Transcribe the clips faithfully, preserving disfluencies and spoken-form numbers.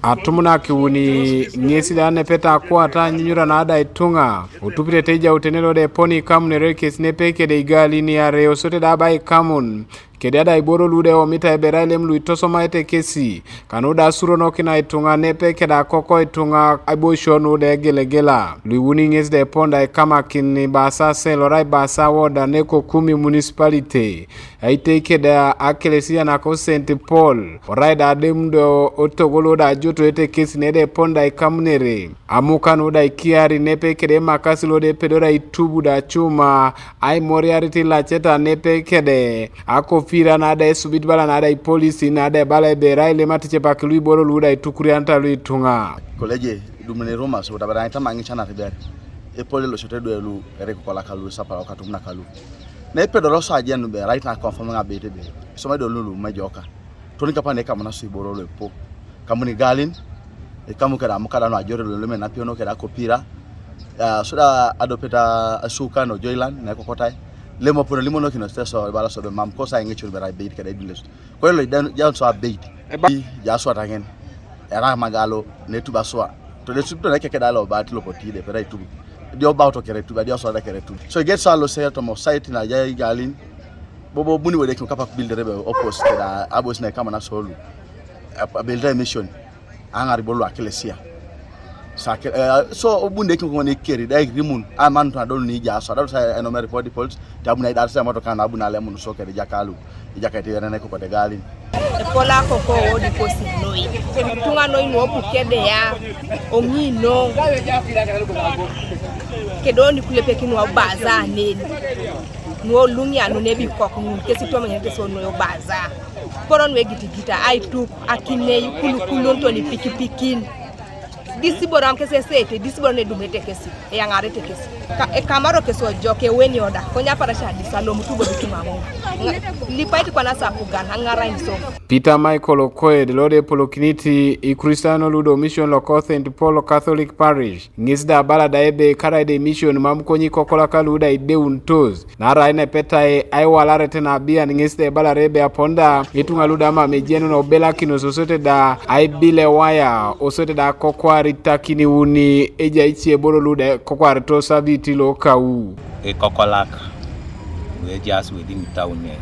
Atumunak iuni ŋes da nepeta akuata anyunyura na da ituŋa, otupitete ejautene lo da eponi ikamunere kes nepe kede igalin iarei, osote da aba ikamun, kede da iboro lu da eomita ebe erai lem lu itosomaete kesi, kanu da asuronokina ituŋa nepe keda akoko ituŋa aiboisio nu da egelegela. Lu iuni ŋes da epon da ikamakin Ibasa Sel, orai Ibasa Ward, da ne Kokumi Municipality. Aitei kede akelesia nako Saint Paul, orai da adem do otogo lo da ajotoete kesi nede epon da ikamunere. Amukan da ikiari nepe kede emakasi lo da epedori aitubu da cuma, aimoriarit ilaceta nepe kede akopira na da esubit bala na da ipolisi na da ebala ebe erai lem aticepak lu iboro lu da itukurianita lu ituŋa. Koleje idumuni rumas, utabara itama ŋicanat ber epol elosioto edwe lu erai kokolak lu esapar okatumunak lu. Na epedoro so ajen be erai na confirm ŋabeit be isoma idol lu mejoka. Toni kapa ne kamu nasu iboro lu epo. Kamu ni galin, ikamu keda amuka da nu ajore lu leme napiono keda akopira. Ya, so da adopet asukan ojoilan na ekokotai. Lemo pono limonokinos teso ibala so be mam kosa iŋecur be erai beit keda idules. Kore lo idan jan so abeit. Eba- Jaswat aŋen. Era magalo netuba sua. Tode subito na ekeke da lo bat lo poti de pera itubu. Dio bauto kere tubu, dio sua da kere tubu. So iget sa lo se tomo site na jai galin. Bobo buni wede kim kapak build rebe opposite da abos na kama na solu. Ab-, build mission. Aŋar iboro lu akelesia. Sa ke, eh, so obunde kiŋ koŋon ekeri da irimun aman tun adol ni ija so adol sa enomeri podi pols. Tabun aidar sa moto kan abun alemun so kede jakalu. Ijakaiti yenene kokote galin. Ekola koko wodi kosi noi. Ituŋa noi nuopu kede ya oŋino. Kedo nikulepekin nuobaza neni. Nuoluŋia nunebi kok ŋun kesi tomenyete so nuobaza. Koro nuegitigita aituk akinei kulukulun toni pikipikin. Disiboro am kesi eseete, disiboro nedumete kesi, eyaŋarete kesi. Ka, ekamaro kesi ojok ewenioda, konye aparasia adis alomutu bobi tumamu. Lipait kwana sapugan, aŋarain so. Peter Michael Okoed, lo da epolokinit Ikristiano lu do mission loko Saint Paul Catholic Parish, ŋes da abala da ebe karai da emission mam konye ikokolak lu da ideuntos. Naarai nepetai aiwalaret nabian ŋes da ebalare ebe apon da ituŋa lu da mam ejenun obelakinos osote da aibil ewaya, osote da kokwaritakiniuni ejai ice iboro lu da kokwarito sabiti lokau. Ikokolak lu ejaas within town ne,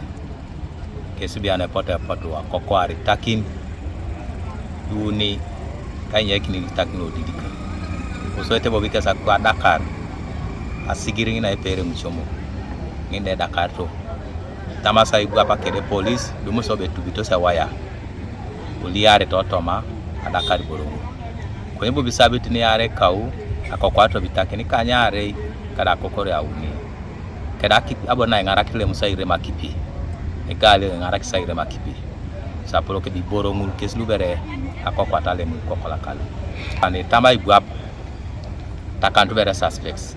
kesi bian epotu epotu akokwaritakin. Iuni, kainyaikin itakin odidika. Kosoete bobo ikes akwa adakar, asigiri ŋina epere mucomo, ŋin da edakarito. Tamasa ibwap kede polis, idumu so betubitos ewaya, kuliare totoma adakar iboro ŋun. Konye bobo isabit niare kau, akokwa tobitakin ikanyarei, kada akokore auni. Keda akip-, abo na iŋarak lem sa irem akipi. Egali iŋarak sa irem akipi. Sapolo kedi iboro ŋul kes lubere akokwata lem kokolakalu. Ani tama ibwap takantu bere suspects.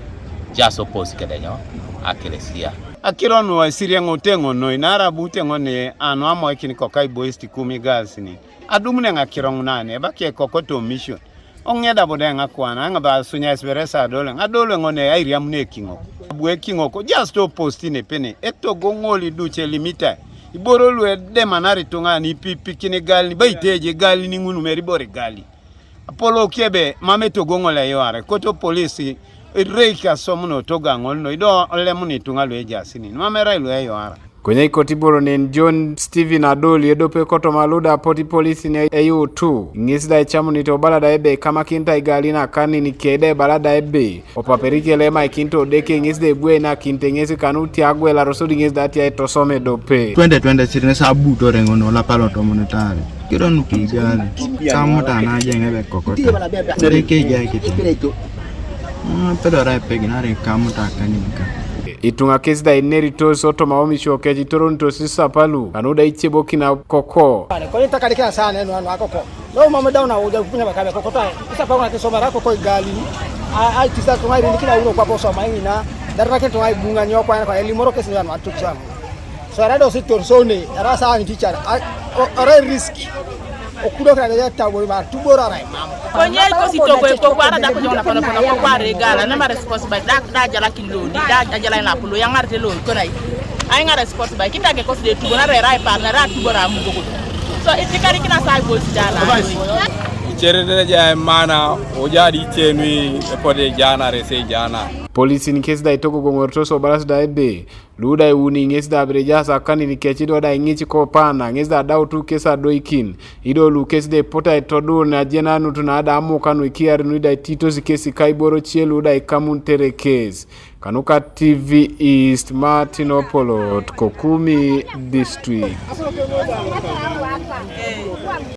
Jaso posi kedenyo akelesia. Akiro nu esiriaŋ oteŋo noi, narabu teŋo ne anu amoikin koka iboisit kumi galsini. Adumuneŋ akiro ŋunane, ebaki ekokoto mission. Oŋeda bodo eŋ akwana, eŋ ba asunya esibere sa adole, adole ŋone airiamun ekiŋok. Abu ekiŋok, just oposti nepene, etogo ŋol iduce limitai. Iboro lu edemanari ituŋa ni pipikini gali, ni baiteje gali ni ŋunumeri ibore gali. Apolo kiebe, mam etogo ŋol eyuare, koto polisi, ereik asomuno toga ŋol no, ido olemuni ituŋa lu ejasini, mam erai lu eyuara. Konye ikot iboro nen John Stephen Adoli edope kotoma luda apot ipolisin eyuutu, ŋes da icamunit obala da ebe ikamakinit aigalin akanin keda ebala da ebe, opaperik ele emaikinit Odeke ŋes da ebueinakinit ŋes kanuti agwelar sodi ŋes da atia etosom edope. Twenty twenty-three nes abutore ŋono olapa lotomonitare. Kiron pigali. Kamuta najeŋ ebe kokota. Ebe kejai kiti. Mm, pedora epeginare kamuta kanimka. Ituŋa kes da ineritos otoma omisio kec itoronitos isapalu, kanu da icebokina koko. Koni takadikina sana enu anu akoko. Lo mama dauna uja kupunya bakabe koko tai. Isapalu na kisomara koko igali. A, a, tisa tuŋa irini kina uro kwa posoma ina. Darna kento ai bunga nyokwa kwa elimoro kes anu atuksan. So era do si torsone, era sa ni teacher, a, o, era riski. Okudok na ya tabo ma tubora na mam. Konye iko si togo iko kwa ara da ko jona pono pono ko kwa regala, ne ma responsible da, da jala kilo, da, da jala na pulo, yang arte lo, ko nai. Ai ŋa responsible kita ke kos de tubo na rera ipar na ra tubo ra mugo. So itikari kina sa go sijana. Icerere ja mana oja di cenwi epode jana rese jana. Polisi ni kesi da itoko goŋorto so balas da ebe. Lu da iwuni ŋesi da bere ja sa kani ni keci do da iŋici ko pana ŋesi da dautu kesi adoikin. Ido lu kesi de pota itodu na jena nutu na da amu kanu ikiyari nu da ititosi kesi kaiboro cielu da ikamun tere kesi. Kanuka T V East, Martin Opolot, Kokumi District.